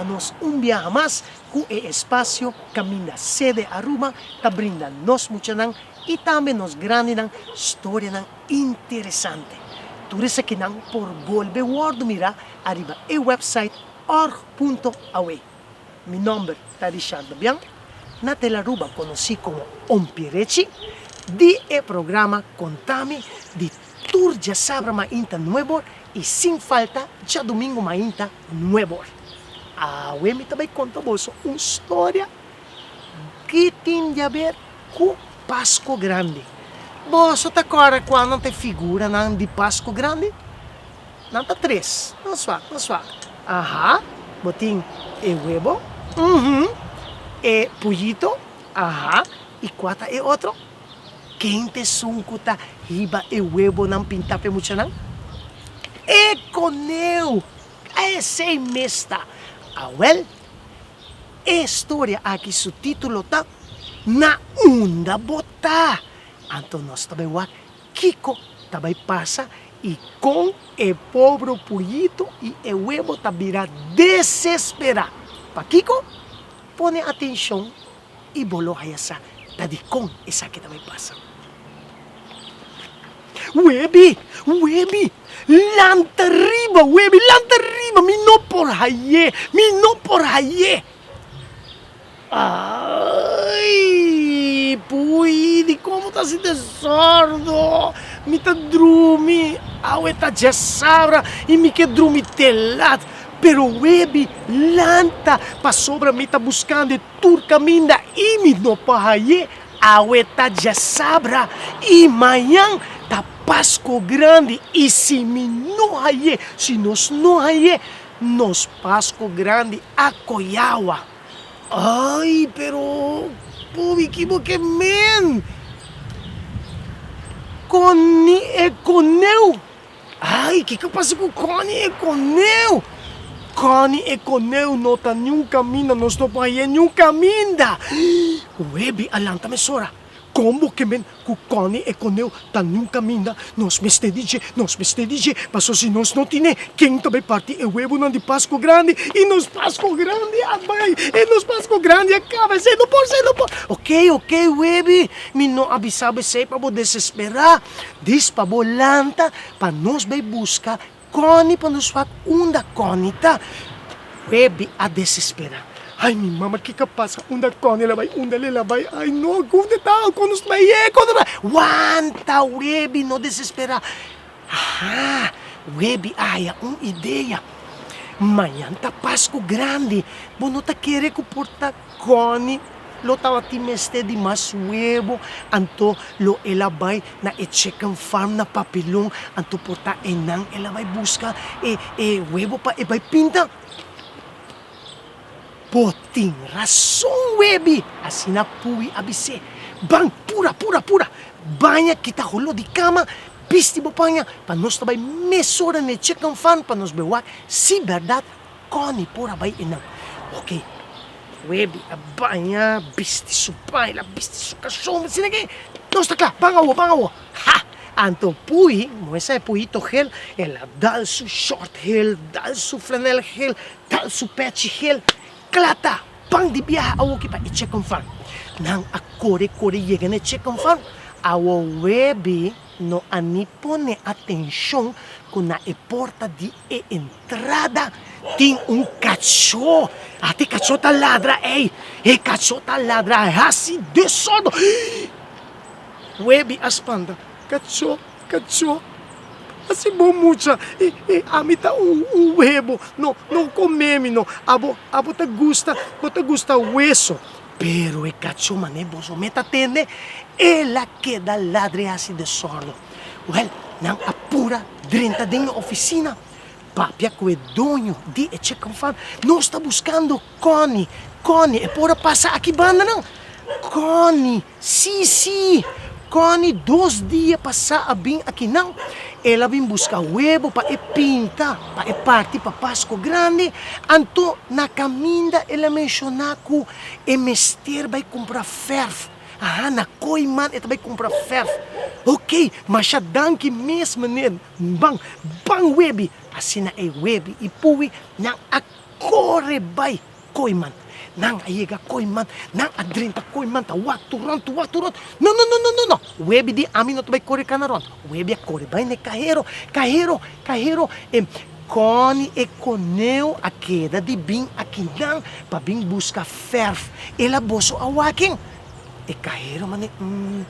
nos un biaha mas ku e espasio kaminda Sede Aruba ta brinda nos muchanan i tambe nos grandinan storianan interesante. Tur esakinan por bolbe wòrdu mirá ariba e wèpsait org.aw. Mi nòmber ta Richard Dabian, na Telaruba konosí komo Ompi Rechi, di e programa Kontami di tur djasabra mainta nuebor i sin falta djadumingu mainta nuebor. Awe mi ta bai konta boso un storia ki tin di aber ku Pasko Grandi. Boso ta kòrda kua nan ta e figuranan di Pasko Grandi? Nan ta tres. Nan swak, nan swak. Aha, bo tin e webo, uhum, e puyito, aha, i kua ta e otro? Ken ta esun ku ta hiba e webonan pintá pa e muchanan? E koneu! Esei mes ta. Awèl, e storia aki su título ta Na unda bo ta? Anto nos ta bai wak kiko ta bai pasa i kon e pobro puyito i e webo ta bira desesperá. Pakiko? Pone atenshon i bo lo haya sa ta dikon esaki ta bai pasa. Webi! Webi! Lanta riba, Webi! Lanta riba! Mi no por hay'é! Mi no por hay'é! Ai! Pui, dikon bo ta hasi desordo? Mi ta drumi! Awe ta djasabra i mi ke drumi te lat. Pero Webi, lanta, pasobra mi ta buskando e tur kaminda i mi no por hay'é. Awe ta djasabra i mañan ta Pasko Grandi i si mi no hay'é, si nos no hay'é, nos Pasko Grandi a koyawa. Ai, pero Pubi ki bo ke men? Kon ni e koneu Ai, kiko pasa ku Connie e koneu? Connie e koneu no ta niun kaminda, nos no por hañ'é niun kaminda. Webi a lanta mesora. Kon bo ke men ku Connie e koneu ta niun kaminda? Nos mester di dje, nos mester di dje, pasobra si nos no tin'é, ken ta bai parti e webunan di Pasko Grandi? I nos Pasko Grandi a bai, i nos Pasko Grandi a kaba, esei no por, esei no por. Oké, oké, Webi, mi no a bisa bo esei pa bo desesperá. Dis pa bo lanta pa nos bay busca Connie pa nos wak unda Connie ta. Webi a desespera. Ay mi mama kiko a pasa unda Connie la bay unda el a bay ay no unda e ta kon nos bay e kon nos bay wanta Webi no desespera. Aha Webi a haya un idea mañan ta Pascu grandi bo no ta kere cu por ta Connie lo tabatin mester di mas webo, anto lo el a bai na e chicken farm na Papilon, anto por ta einan el a bai buska e e webo pa e bai pinta. Bo tin rason, Webi! Asina Pui a bis'é. Ban, pura, pura, pura! Baña, kita holó di kama, bisti bo paña, pa nos ta bai mesora na e chicken farm pa nos bai wak si bèrdat Connie por a bai einan. Oke, Webi a baña, bisti su paña, el a bisti su kashon, asina ke nos ta kla, ban awo, ban awo. Ha! Anto Pui, moe sa e Puito gel, el a dal su short gel, dal su flanel gel, dal su pechi gel, kla ta, ban di biaha awoki pa e chicken farm. Nan a kore kore yega na e chicken farm, awo Webi no a ni pone atenshon ku na e porta di e entrada tin un kachó. Ata e kachó ta ladra ei. E kachó ta ladra hasi desordo. Webi a spanta. Kachó, kachó, hasi bo mucha. E, e, ami ta un, un webo. No, no kome mi no. Abo, abo ta gusta, bo ta gusta weso. Pero e kachó manera boso meta tende, el a keda ladra i hasi desordo. Wèl, nan a pura drenta den e ofisina, papia ku e doño di e chicken farm, Nos ta buskando Connie, Connie, e por a pasa aki bandanan? Connie, Sí, sí! Connie dos dia pasá a bin akinan. El a bin buska webo pa e pinta, pa e parti pa Pasko Grandi. Anto na kaminda el a menshoná ku e mester bai kumpra fèrf. Aha, na Kooiman e ta bai kumpra fèrf. Oké, masha danki mes, meneer. Ban, ban webi! Asina e webi i Pui nan a. kore bai Kooiman. Nan a yega Kooiman, nan a drenta Kooiman ta wak tur rònt, wak tur rònt. No, no, no, no, no, no! Webi di, Ami no ta bai kore kana rònt. Webi a kore bai na e kahero. Kahero, kahero, e Kòni e koneu a keda di bin akinan pa bin buska fèrf. El a boso a waken? E kahero mane, Mm,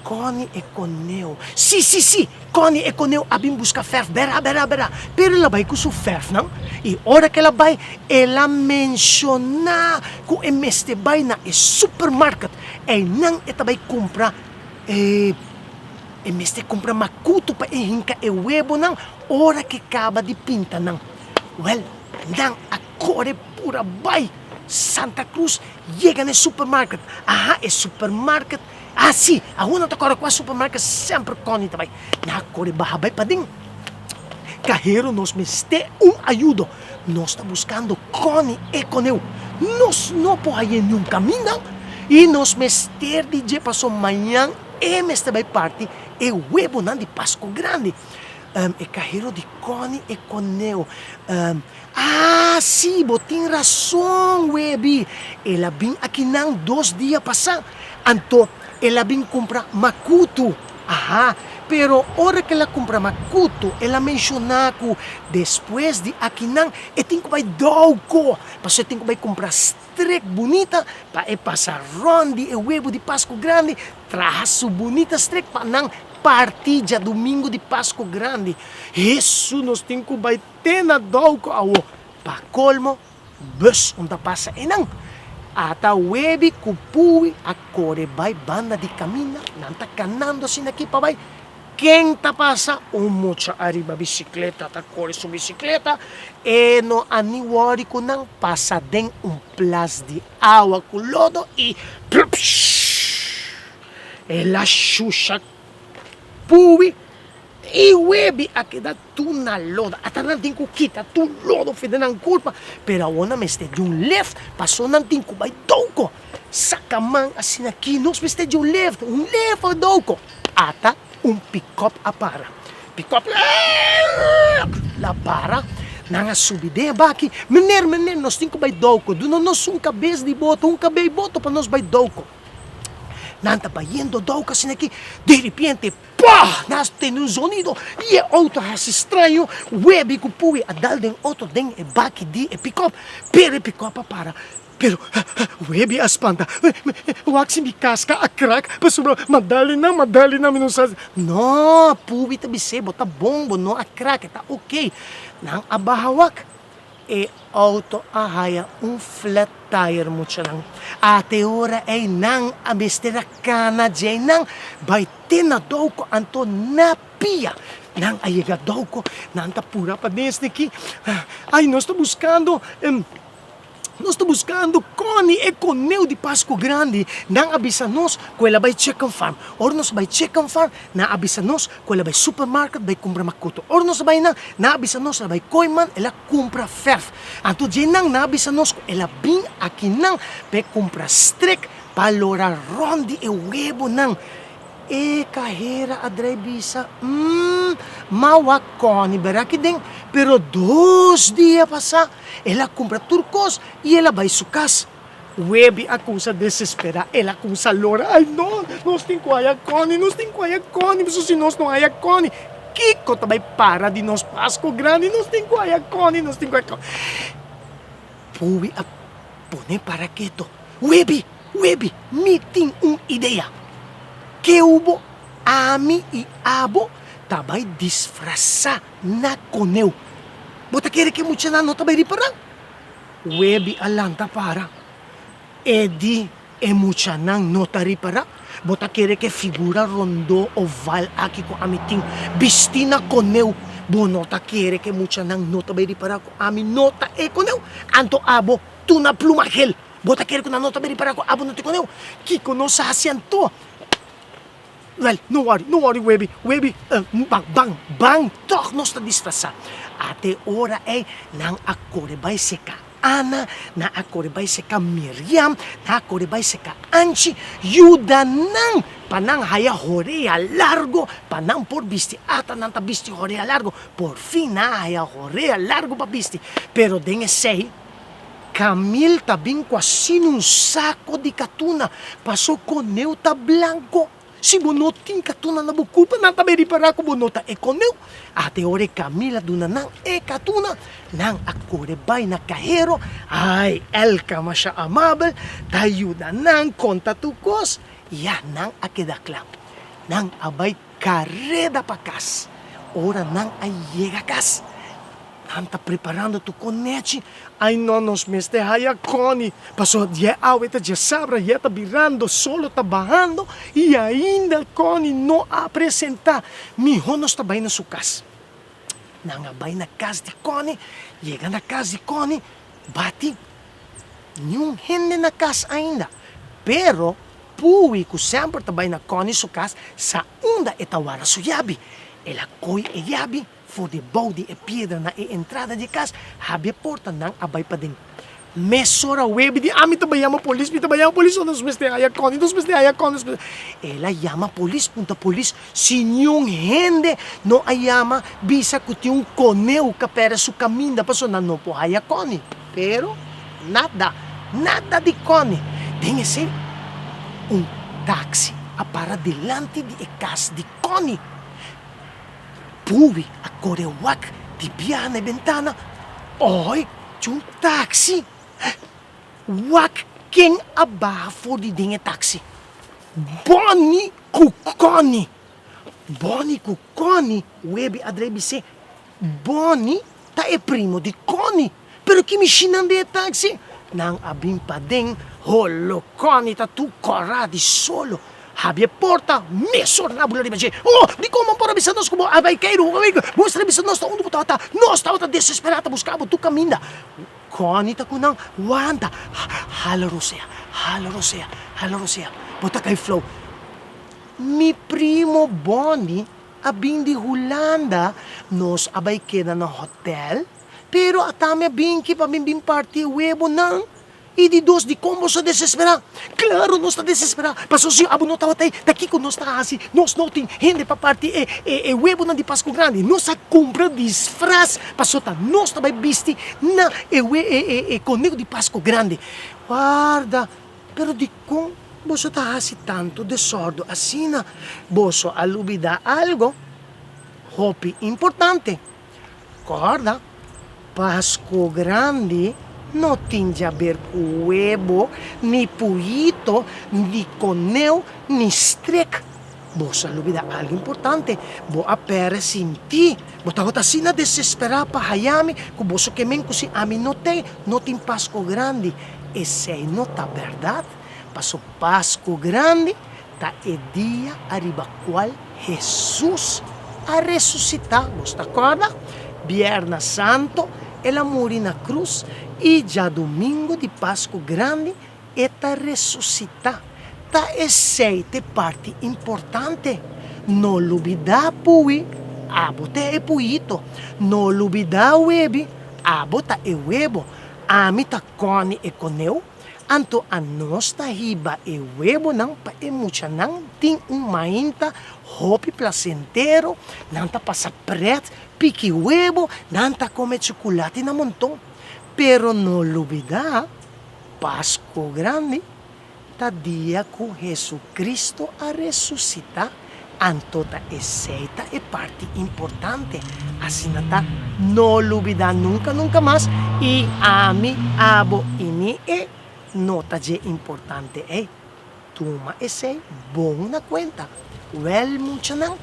Kòni e koneu. Sí, sí, sí! Kòni e koneu a bin buska fèrf, bèrá, bèrá, bèrá. Pero el a bai ku su fèrfnan, i ora ku el a bai, el a menshoná ku e mester bai na e supermarket. Einan e ta bai kumpra e e mester kumpra makutu pa e hinka e webonan ora ku e kaba di pinta nan. Wèl, nan a kore pura bai Santa Cruz yega na e supermarket. Aha, e supermarket Ah si, awor nan ta kòrda kua supermarket semper Connie ta bai. Nan a kore baha bai paden. Kahero nos mester un ayudo. Nos ta buskando Connie e koneu. Nos no por hañ'é niun kaminda i nos mester di dje paso mañan e mester bai parti e webonan di Pasko Grandi. E kahero di Connie e koneu. Ah, sí, bo tin rason, Webi. El a bin akinan dos dia pasá. Anto el a bin kumpra makutu. Aha, pero ora ku el a kumpra makutu, el a menshoná ku despues di akinan e tin ku bai Douko, pasobra e tin ku bai kumpra strek bunita pa e pasa rònt di e webu di Pasku Grandi, traha su bunita strek pa nan parti djadumingu di Pasku Grandi. Hesu, nos tin ku bai Te na Douko awo, pa kolmo, bus un ta pasa einan. Ata webi ku pui a kore bai banda di kaminda, nan ta kanando asina aki pa bai. Ken ta pasa? Un mucha ariba bisikleta ta kore su bisikleta, e no a ni wòri ku nan pasa den un plas di awa ku lodo i plupshh! El a shusha pui I webi a keda tur na lodo. Ata nan tin ku kita tur lodo for di nan kurpa. Pero awor nan mester di un lift, pasobra nan tin ku bai douko. Saka man asina aki, nos mester di un lift, un lift pa douko. Ata un pikòp a para. Pikòp la para, nan a subi den e baki. Meneer, meneer, nos tin ku bai douko. Duna nos un kabes di boto, un kabei boto pa nos bai douko. Nan ta bayendo douko asina aki, diripiente. Pah! Nan a tende un zonido i e outo a hasi straño. Webi ku Pui a dal den otro den e baki di e pikòp, pero e pikòp a para. Pero Webi a spanta. Wak si mi kaska a krak pasobra m'a dal den nan, m'a dal den nan, mi no sa. No, Pui ta bis'é, bo ta bon, bo no a krak, e ta oké. Nan a baha wak. E auto a haya un flat tire muchanan. Ate ora ei nan a mester a cana djei nan bai te na Douko anto na pia nan a yega Douko nan ta pura pa desde ki ay nos ta buscando nos ta buscando Connie e coneu di Pascu Grandi nan a bisa nos cu el a bai chicken farm ora nos a bai chicken farm nan a bisa nos Ku el a bai supermarket bai kumpra makutu. Ora nos a bai nan, nan a bisa nos el a bai Kooiman, el a kumpra fèrf. Anto dje nan, nan a bisa nos ku el a bin akinan pa e kumpra strek pa lora rònt di e webonan. E kahera a drai bisa, Umm, m'a wak Kòni bera aki den, pero dos dia pasá el a kumpra tur kos i el a bai su kas. Webi a kumsa desesperá, el a kumsa lora, Ai no, nos tin ku haya Connie, nos tin ku haya Connie, pasobra si nos no haya Connie, kiko ta bai para di nos Pasko Grandi? Nos tin ku haya Connie, nos tin ku haya Connie. Puwi a pone para keto, Webi, Webi, mi tin un idea. Keu bo, ami i abo ta bai disfrasá na koneu. Bo ta kere ku e muchanan no ta bai ripará? Webi a lanta para. E di, E muchanan no ta ripará? Bo ta kere ku e figura rondó oval aki ku ami tin bistí na koneu, bo no ta kere ku e muchanan no ta bai ripará ku ami no ta e koneu? Anto abo tuna pluma gel, bo ta kere ku nan no ta bai ripará ku abo no ta e koneu? Kiko nos a hasi anto? Wèl, no wòri, no wòri Webi, Webi, ban, ban, ban tòg nos ta disfrasá. Ate ora ei nan a kore bai seka Ana, nan a kore bai seka Miriam, nan a kore bai seka Anchi, yuda nan pa nan haya horea largo pa nan por bisti. Ata nan ta bisti horea largo, por fin nan a haya horea largo pa bisti. Pero den esei. Camille ta bin ku asina un sako di katuna, paso koneu ta blanko. Si bo no tin katuna na bo kurpa, nan ta bay ripará ku bo no ta e koneu. Ate ora e Camille a duna nan e katuna, nan a kore bai na kahero. Ai, Elka masha amabel ta yuda nan konta tur kos. Ya nan a keda kla. Nan a bai kareda pa kas. Ora nan a yega kas, nan ta preparando tur konechi. Ai no, nos mester haya Connie, pasobra dje awe ta djasabra, ya ta birando, solo ta bahando i ainda Connie no a presenta. Miho nos ta bai na su kas. Nan a bai na kas di Connie, yega na kas di Connie, bati niun hende na kas ainda. Pero Pui ku semper ta bai na Connie su kas sa unda e ta wara su yabi. El a koi e yabi for di bou di e piedra na e entrada di e kas, habri e porta, nan a bai paden. Mesora Webi di, Ami ta bai yama polis, mi ta bai yama polis, nos mester haya Connie, nos mester haya Connie, nos mester. El a yama polis, punta polis si niun hende no a yama bisa ku tin un koneu ka pèrdè su kaminda pasobra nan no por haya Connie. Pero nada, nada di Connie. Den esei un taxi a para dilanti di e kas di Connie. Puwi a kore wak di biaha na e bentana, Oi, tin un taxi! Wak ken a baha for di den e taxi. Bonnie ku Connie! Bonnie ku Connie, Webi a drei bis'é. Bonnie ta e primo di Connie, pero ki mishinan den e taxi? Nan a bin paden, holo Connie ta tur kòrá di solo. Habri e porta, mesora nan a bula riba dje. Oh, dikon bo por a bisa nos ku bo a bai keiru? Bo mester a bisa nos ta unda bo tabata. Nos tabata desesperá ta buska bo tur kaminda. Connie ta ku nan, wanta! Hala rosea, hala rosea, hala rosea. Bo ta kai flou. Mi primo Bonnie a bin di Hulanda, nos a bai keda na hotel, pero ata mi a bin ki pa mi bin parti e webonan. I di dos, dikon boso a desesperá? Klaru nos ta desesperá, pasobra si abo no tabata ei, ta kiko nos ta hasi? Nos no tin hende pa parti e e webonan di Pasku Grandi. Nos a kumpra disfras, pasobra ta nos ta bai bisti na e e e koneho di Pasku Grandi. Warda! Pero dikon boso ta hasi tantu desòrdu asina? Boso a lubidá algo hopi importante. Kòrda, Pasku Grandi no tin djaber ku webo, ni puyito, ni koneu, ni strek. Boso a lubidá algu importante, bo a pèrdè sintí. Bo tabata asina desesperá pa haña mi ku boso ke men ku si ami no t'ei, no tin Pasku Grandi. Esei no ta bèrdat, paso Pasku Grandi ta e dia ariba kual Hesus a resusitá. Nos ta kòrda? Bièrna Santo el a muri na krus i djadumingu di Pasku Grandi e ta resusitá. Ta esei ta e parti importante. No lubidá pui, abo ta e puyito. No lubidá webi, abo ta e webo. Ami ta kòni e koneu. Anto anos ta hiba e webonan pa e muchanan tin un mainta hopi placentero, nan ta pasa pret, piki webo, nan ta come chuculati na monton. Pero no lubida, Pasco Grandi ta dia cu Jesucristo a resucita, anto ta esey ta e parti importante. Asina ta, no lubida nunca nunca mas, y ami, abo y ni e no ta dje importante ey. Tuma esey bon na cuenta. Wel muchanan,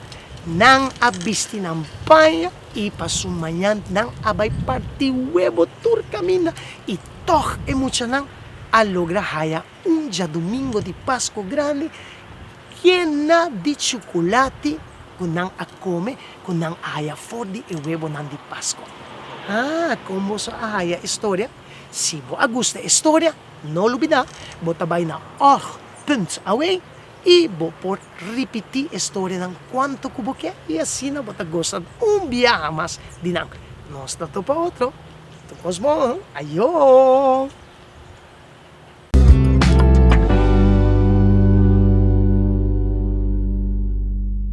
nan a bisti nan paña y pa su mañan nan a bay parti webo tur caminda y tog e muchanan a logra haya un djadumingo di Pasco Grandi yena di chukulati ku nan a kome ku nan a haya for di e webonan di Pasco. Ah, kon boso a haya e storia? Si bo a gusta e storia, no lubida, bo ta bai na org punt aw i bo por ripití e storianan kuantu ku bo ke i asina bo ta gosa un biaha mas di nan. Nos ta topa otro. Tur kos bon. Ayo!